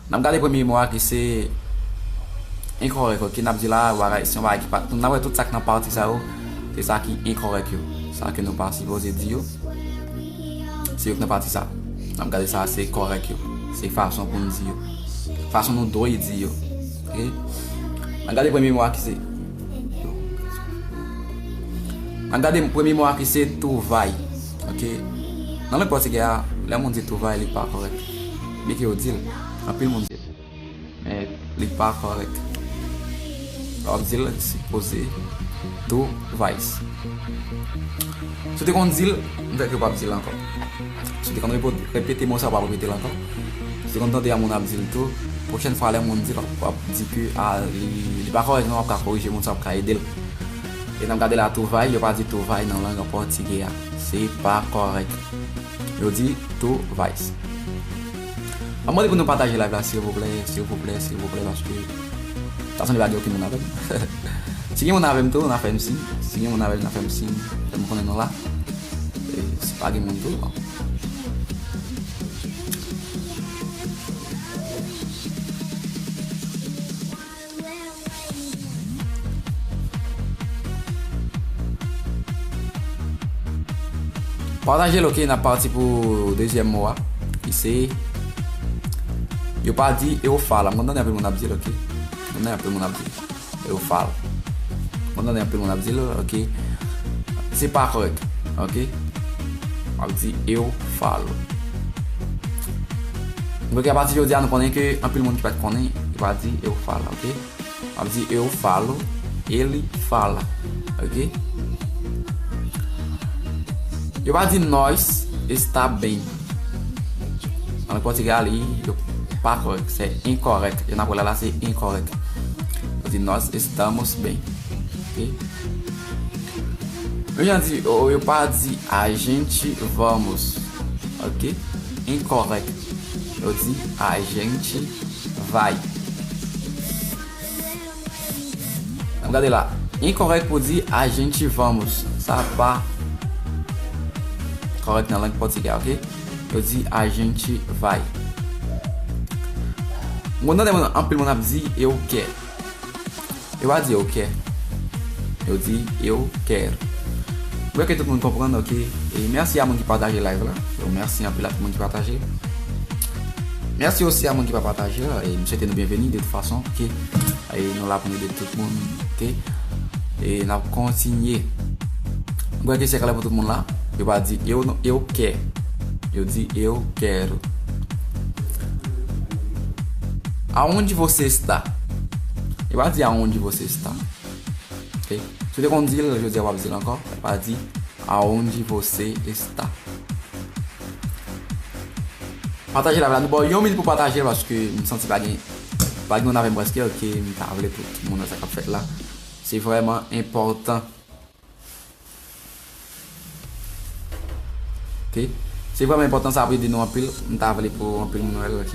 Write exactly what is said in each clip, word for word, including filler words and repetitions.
N ap gade premye mo a ki se enkòrèk, ok? N ap di la, bagay, se yon bagay ki pa, n ap wè tout sa k nan pati sa yo, se sa ki enkòrèk yo. Sa ke nou pa sipoze di yo, se yo k nan pati sa. N ap gade sa, se kòrèk yo. Se fason pou n di yo. Fason nou dwe di yo. Ok? N ap gade premye mo a ki se. N ap gade premye mo a ki se tou vay. Ok? Nan lang pòtigè a, lè moun di tou vay, li pa kòrèk. Byenke yo di l, anpil moun di l. Men li pa kòrèk. Lè w ap di l, sipoze tou vay. Si w te konn di l, m fè ke w p ap di l ankò. Si w te konn repo-, repete mo sa, w p ap repete l ankò. Si w te konn tande yon moun ap di l tou, pwochèn fwa lè moun di l, w ap di ke, a, li, li pa kòrèk non, w ap ka korije moun sa, w ap ka ede l. E n ap gade la, tou vay, yo pa di tou vay nan lang pòtigè a. Se pa kòrèk. Yo di tou vay. An mande pou nou pataje live la, silvouplè, silvouplè, silvouplè, paske sa sanble pa gen okenn moun avè m. Si gen moun avè m tou, n a fè m siy. Si gen moun avè m, n a fè m siy. Fè m konnen nou la. E si pa gen moun tou, bon. Pataje l, ok, n ap pati pou dezyèm mo a, ki se, yo pa di e w fal. M konn tande anpil moun ap di l, ok. M konn tande anpil moun ap di e w fal. M konn tande anpil moun ap di l, ok. Se pa kòrèk, ok. M ap di e w fal. Ok, apati jodi a, nou konnen ke anpil moun ki pa t konnen, yo pa di e w fal, ok. M ap di e w fal, e li fal, ok. Yo pa di nós está bem. Nan lang pòtigè a, li, yo pa kòrèk, se enkòrèk. Jan n ap wè la, la, se enkòrèk. Yo di nós estamos bem, ok. Men jan di, o, yo pa di a gente vamos, ok. Enkòrèk. Yo di a gente vai. N ap gade la. Enkòrèk pou di a gente vamos. Sa pa kòrèk nan lang pòtigè, ok? Yo di a gente vai. M konn tande moun, anpil moun ap di eu quero. Yo pa di eu quero. Yo di eu quero. M kwè ke tout moun konprann, ok? E mèsi a moun ki pataje live la. Yo, mèsi anpil a tout moun ki pataje. Mèsi osi a moun ki pa pataje la. E m swete nou byenveni de tout fason, ok? E nou la pou nou ede tout moun, ok? E n ap kontinye. M kwè ke se klè pou tout moun la. Yo pa di eu, non, eu quero. Yo di eu quero. Aonde você está? Yo pa di aonde você está. Ok? Si w te konn di l, jodi a w ap di l ankò. Yo pa di aonde você está. Pataje live la, nou ba w yon minit pou pataje l, paske m santi pa gen, pa gen moun avè m prèske, ok, m ta vle pou tout moun wè sa k ap fèt la. Se vrèman enpòtan. Ok? Se vrèman enpòtan, sa ap ede nou anpil. M ta vle pou anpil moun wè l, ok?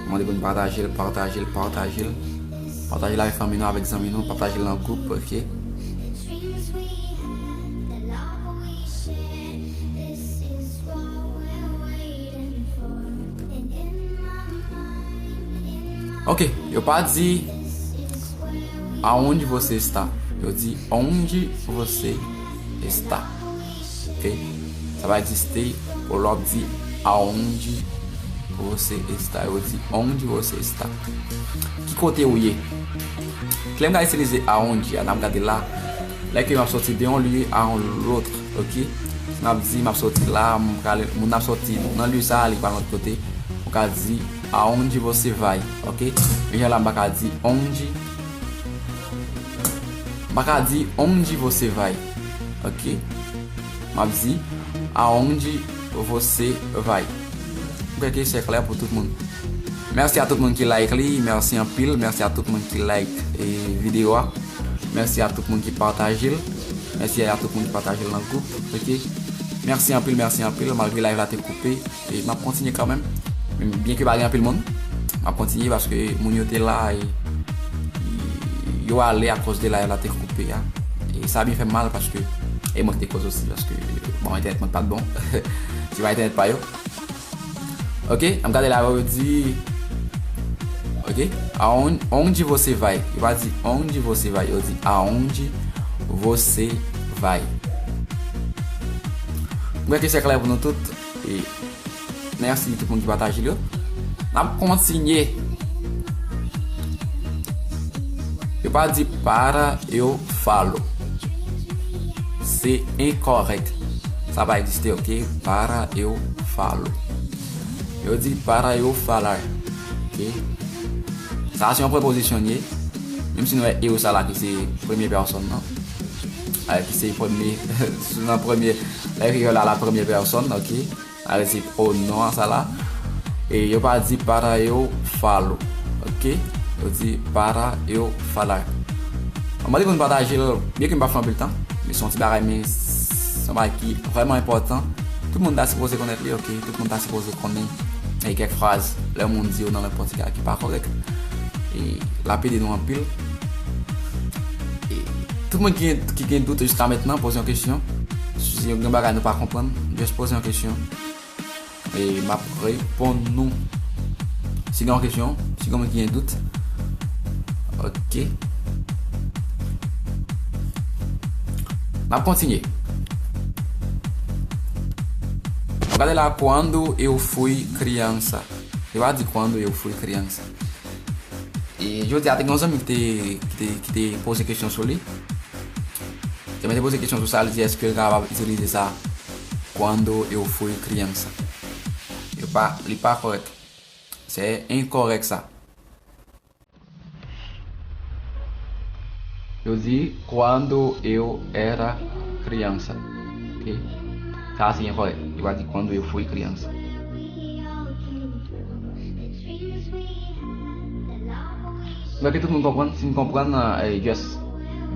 Mande pou n pataje l, pataje l, pataje l. Pataje l avèk fanmi nou, avèk zanmi nou, pataje l nan gwoup, ok? Ok, yo pa di aonde você está. Yo di onde você está. Ok? Sa pa egziste pou lè w ap di aonde você está. Yo di onde você está. Ki kote ou ye? Kilè m ka itilize aonde a, n ap gade la. Lè ke m ap soti de yon lye a yon lòt, ok? Si m ap di m ap soti la, m prale, moun ap soti nan lye sa a, li pral yon lòt kote. Ou ka di aonde você vai, ok? Men jan la, m pa ka di onde, m pa ka di onde você vai, ok? M ap di aonde você vai. M kwè ke se klè pou tout moun. Mèsi a tout moun ki like li, mèsi anpil, mèsi a tout moun ki like, e, videyo a. Mèsi a tout moun ki pataje l. Mèsi a tout moun ki pataje l nan gwoup, ok? Mèsi anpil, mèsi anpil, malgre live la te koupe, e m ap kontinye kanmenm. Men byenke pa gen anpil moun, m ap kontinye paske moun yo te la, e, e, yo ale akoz de live la te koupe a. E sa byen fè m mal paske e mwen ki te koz osi, paske, bon, entènèt mwen pa t bon. Se pa entènèt pa yo. Ok, n ap gade la, yo di Ok? Aon-, onde você vai? Yo pa di onde você vai, yo di aonde você vai. M kwè ke se klè pou nou tout. E mèsi tout moun ki pataje l yo. N ap kontinye. Yo pa di para eu falo. Se enkorèk. Sa pa egziste, ok? Para eu falo. Yo di para eu falar. Ok? Sa se yon prepozisyon li ye. Menm si nou wè eu sa la ki se premye pèsòn nan. Eh, ki se premye, nan premye, lè kreyòl la, la premye pèsòn, ok? Ale se pronon an sa la. E yo pa di para eu falo, ok? Yo di para eu falar. Mwen mande pou nou pataje l, byen ke m pa fè anpil tan, men se yon ti bagay, men se yon bagay ki vrèman enpòtan. Tout moun ta sipoze konnen li, ok? Tout moun ta sipoze konnen, e, kèk fraz, lè moun di yo nan lang pòtigè ki pa kòrèk. E l ap ede nou anpil. E tout moun ki, ki gen dout jiska mentnan, poze yon kesyon. Si gen bagay nou pa konprann, just poze yon kesyon. E m ap reponn nou. Si gen yon kesyon, si gen moun ki gen dout. Ok. N ap kontinye. Gade la, quando eu fui criança. Yo pa di quando eu fui criança. E jodi a, te gen yon zanmi ki te, ki te, ki te poze kesyon sou li. Te mete poze kesyon sou sa, li di, èske l kapab itilize sa, quando eu fui criança? Yo pa, li pa kòrèk. Se enkorèk sa. Yo di, quando eu era criança. Ok? Sa se enkorèk. Yo pa di, quando eu fui criança. Donk, tout moun konprann. Si n konprann, eh, just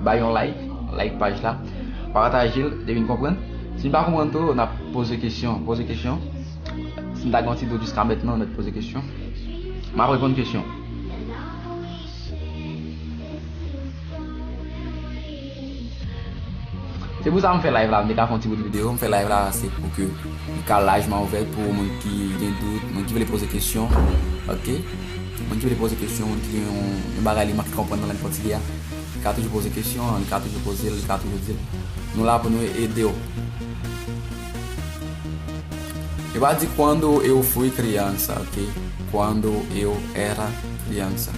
bay yon like, like paj la, pataje l, depi n konprann. Si n pa konprann tou, n ap poze kesyon, poze kesyon. Si n ta gen yon ti dout jiska mentnan, n ap poze kesyon. M ap reponn kesyon. Se pou sa m fè live la, m te ka fè yon ti bout videyo, m fè live la, se pou ke li ka lajman ouvè pou moun ki gen dout, moun ki vle poze kesyon, ok? Moun ki vle poze kesyon, moun ki gen yon, yon bagay li manke konprann nan lang pòtigè a, li ka toujou poze kesyon, li ka toujou poze l, li ka toujou di l. Nou la pou nou ede w. Yo pa di quando eu fui criança, ok? Quando eu era criança.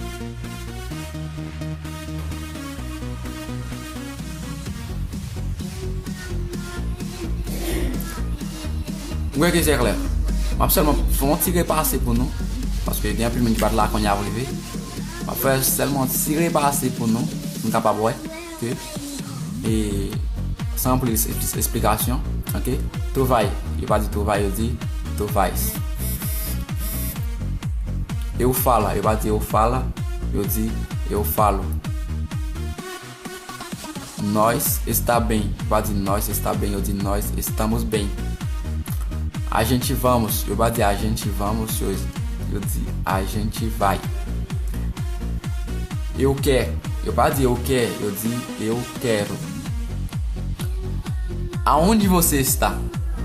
M kwè ke se klè. M ap sèlman fè yon ti repase pou nou, paske gen anpil moun ki pa t la kounye a ap rive. M ap fè sèlman yon ti repase pou nou, pou nou kapab wè ke, e, san plis es-, esplikasyon, ok? Tu vai, yo pa di tu vai, yo di tu vais. Eu falo, yo pa di eu falo, yo di eu falo. Nós está bem. Yo pa di nós está bem, yo di nós estamos bem. A gente vamos. Yo pa di a gente vamos, yo, yo di a gente vai. Eu quero. Yo pa di eu quero, yo di eu quero. Aonde você está?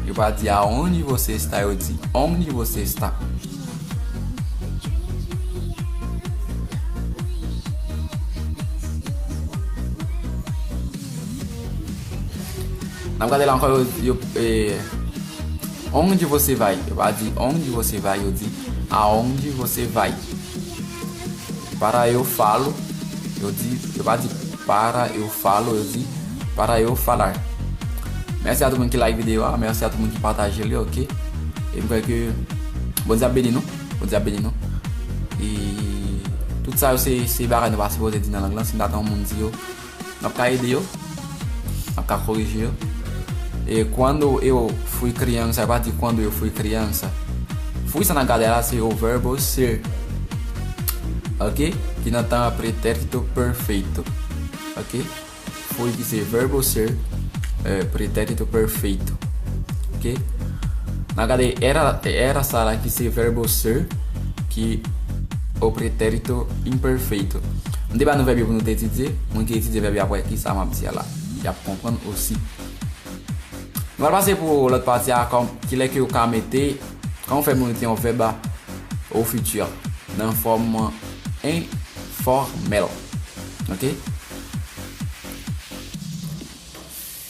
Yo pa di aonde você está, yo di onde você está. N ap gade la ankò, yo, yo, eh, onde você vai? Yo pa di onde você vai, yo di aonde você vai. Para eu falo, yo di, yo pa di para eu falo, yo di para eu falar. Mèsi a tout moun ki like videyo a, mèsi a tout moun ki pataje li, ok? E m kwè ke Bondye ap beni nou, Bondye ap beni nou. E tout sa yo se, se bagay nou pa sipoze di nan lang lan, si n ta tann yon moun di yo, n ap ka ede yo, n ap ka korije yo. E quando eu fui criança, yo pa di quando eu fui criança. Fui sa n ap gade la, se o verbo ser. Ok? Ki nan tan pretérito perfeito. Ok? Fui ki se verbo ser, eh, pretérito perfeito. Ok? N ap gade era, era sa la ki se verbo ser, ki o pretérito imperfeito. M te ba nou vèb yo pou nou te etidye. Moun ki etidye vèb yo ap wè ki sa m ap di a la. Y ap konprann osi. Nou pral pase pou lòt pati a, kòm, kilè ke ou ka mete, kòman fè pou mete yon vèb a, au futur, nan fòm enfòmèl. Ok?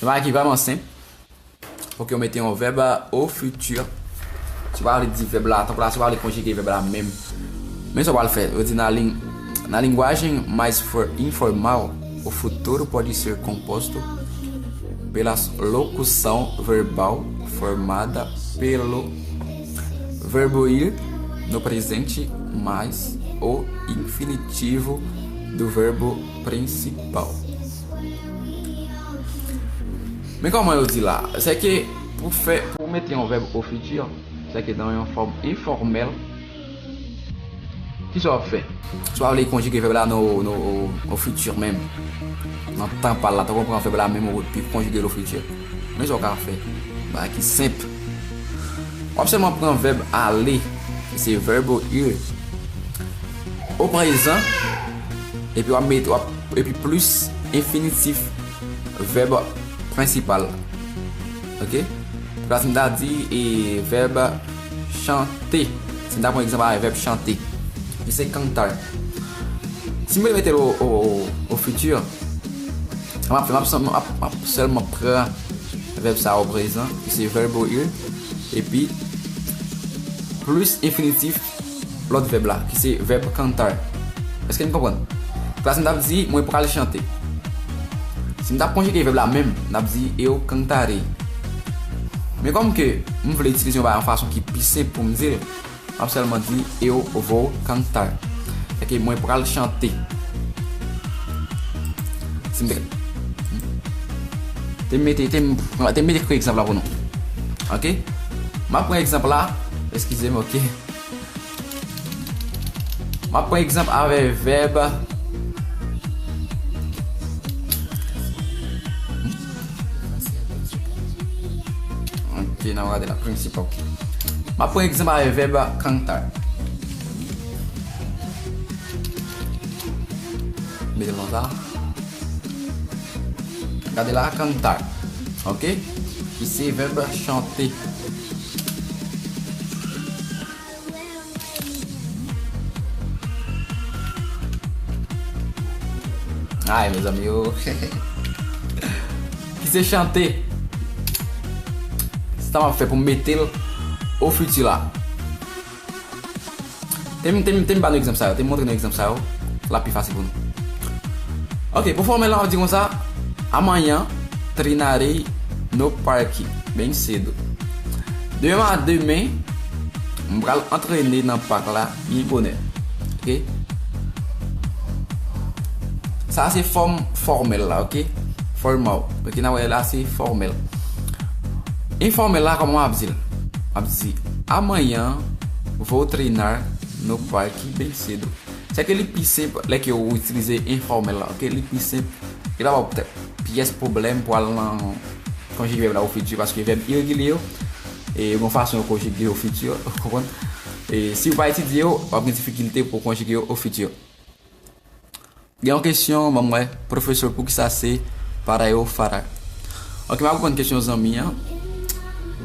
Yon bagay ki vrèman senp. Fòk yo mete yon vèb o fiti. Se pa vle di vèb la, tankou la, se pa vle konjige vèb la menm. Men sa w pral fè, yo di na lin-, na linguagem mais for-, informal, o futuro pode ser composto pela locução verbal formada pelo verbo ir no presente mais o infinitivo do verbo principal. Men kòman yo di la? Se ke pou fè, pou mete yon vèb o fiti, se ke nan yon fòm enfòmèl, kisa w ap fè? Si w pa vle konjige vèb la nan, nan, o fiti menm, nan tan pa l la, tankou w pran vèb la menm, epi w konjige l o fiti. Men sa w ka fè. Bagay ki senp. W ap sèlman pran vèb ale, ki se verbo ir, o prezan, epi w ap mete, w ap, epi plis enfinitif vèb prensipal. Ok? Epi la, si m ta di, e, vèb chante. Si m ta pran egzanp avèk vèb chante, ki se cantar. Si m vle mete l o, o, o, o fiti, m ap fè, m ap, m ap, m ap sèlman pran vèb sa o prezan, ki se verbo ir, epi plis enfinitif lòt vèb la, ki se vèb cantar. Èske n konprann? Epi la, si m t ap di, mwen pral chante. Si m t ap konjige vèb la menm, m t ap di, eu cantarei. Men kòm ke m vle itilize yon bagay yon fason ki pi senp pou m di l, m ap sèlman di, eu vou cantar. Sèke mwen pral chante. Si m te, te mete, te, te mete kre egzanp la pou nou. Ok? M ap pran egzanp la. Eskize m, ok? M ap pran egzanp avè vèb. Ok, n ap gade la, prensip, ok. M ap pran egzanp avè vèb cantar. Mete l konsa. Gade la, cantar. Ok? Ki se vèb chante. Ay, mezanmi yo. Ki se chante. Sa m ap fè pou m mete l o fiti la. Te m, te m, te m ba nou egzanp sa yo, te m montre nou egzanp sa yo, l ap pi fasil pou nou. Ok, pou fòmèl la, w ap di konsa, amanhã treinarei no parque bem cedo. Demen, demen, m pral antrene nan pak la byen bonè. Ok? Sa se fòm fòmèl la, ok? Formal. Ok, n a wè la se fòmèl. Enfòmèl la, kòman m ap di l? M ap di, amanhã vou treinar no parque bem cedo. Sèke li pi senp lè ke ou itilize enfòmèl la, ok? Li pi senp. Li pa ba w pyès pwoblèm pou al nan konjige vèb la o fiti, paske vèb iregilye yo, e, gen yon fason yo konjige yo o fiti, ou konprann? E, si w pa etidye yo, w ap gen difikilte pou w konjige yo o fiti. Gen yon kesyon, ban m wè, pwofesè, poukisa se para eu falar? Ok, m ap reponn kesyon zanmi an.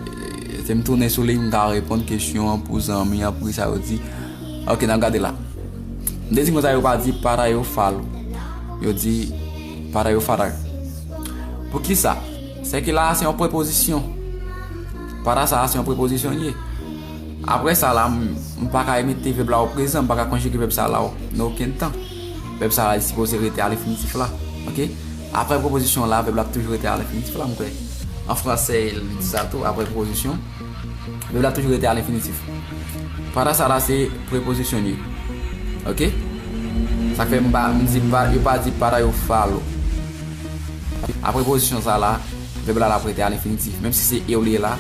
E, se m tounen sou li, m ka reponn kesyon an pou zanmi an, poukisa yo di. Ok, n ap gade la. M te di konsa yo pa di para eu falo. Yo di para eu falar. Poukisa? Sèke la a se yon prepozisyon. Para sa a se yon prepozisyon li ye. Apre sa la, m, m pa ka mete vèb la o prezan, m pa ka konjige vèb sa la o, nan okenn tan. Vèb sa la, li sipoze rete a lenfinitif la. Ok? Apre prepozisyon la, vèb la ap toujou rete a lenfinitif la, m kwè. An fransè, li di sa tou, apre prepozisyon, vèb la ap toujou rete a lenfinitif. Para sa la, se prepozisyon li ye. Ok? Sa k fè m pa, m di pa, yo pa di para eu falo. Apre prepozisyon sa la, vèb la, l ap rete a lenfinitif. Menm si se eu li ye la,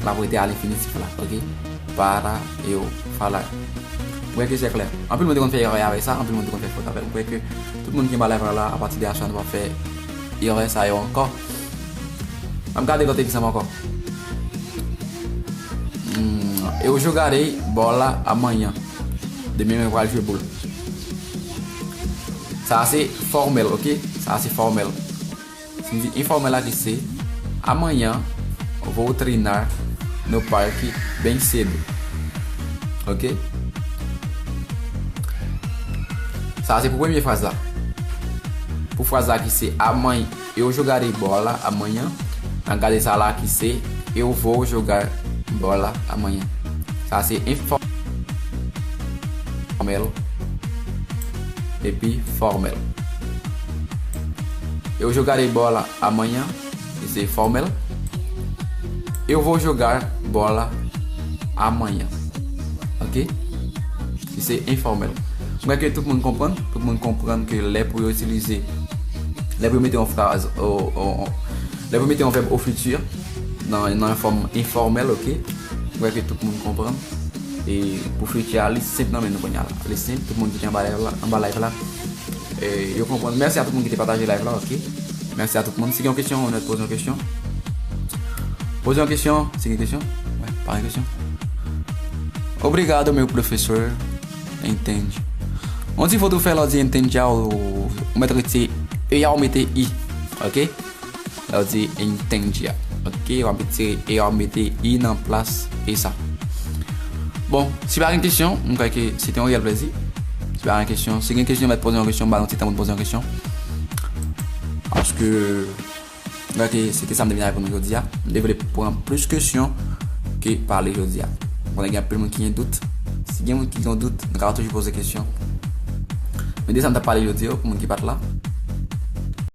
l ap rete a lenfinitif la, ok? Para eu falar. Mwen kwè ke se klè. Anpil moun te konn fè erè avèk sa, anpil moun te konn fè fòt avèk. Mwen kwè ke tout moun ki anba live la, apati de aswè, nou p ap fè erè sa yo ankò. Ann gade lòt egzanp ankò. Hmm, eu jogarei bola amanhã. Demen, mwen pral jwe boul. Sa a se fòmèl, ok? Sa a se fòmèl. Si m di enfòmèl la ki se, amanhã vou treinar no parque bem cedo. Ok? Sa se pou premye fraz la. Pou fraz la ki se amanhã, eu jogarei bola amanhã, n a gade sa la ki se eu vou jogar bola amanhã. Sa se enfòmèl epi fòmèl. Eu jogarei bola amanhã, ki se fòmèl. Eu vou jogar bola amanhã. Ok? Ki se enfòmèl. Mwen kwè ke tout moun konprann, tout moun konprann ke lè pou yo itilize, lè pou yo mete yon fraz, o, o, o, lè pou yo mete yon vèb o fiti nan, nan yon fòm enfòmèl, ok? Mwen kwè ke tout moun konprann. E pou fiti a, li senp nan men nou kounye a la. Li senp, tout moun ki te anba live la, anba live la. E yo konprann. Mèsi a tout moun ki te pataje live la, ok? Mèsi a tout moun. Si gen yon kesyon, ou nèt poze yon kesyon. Poze yon kesyon, si gen kesyon. Wè, pa gen kesyon. Obrigado, meu professor. Entendi. Onde for tu fala de entendi, ou, ou mèt retire e a, ou mete i. Ok? Lè ou di entendi a. Ok, w ap retire e a, ou mete i nan plas e sa. Bon, si pa gen kesyon, m kwè ke se te yon reyèl plèzi. Si pa gen kesyon, si gen kesyon, mèt poze yon kesyon, ba nou ti tan pou n poze yon kesyon. Paske Donk, se te sa m te vin avèk nou jodi a. M te vle pran plis kesyon ke pale jodi a. M konnen gen anpil moun ki gen dout. Si gen moun ki gen dout, nou ka toujou poze kesyon. Men de sa m t ap pale jodi a, pou moun ki pa t la,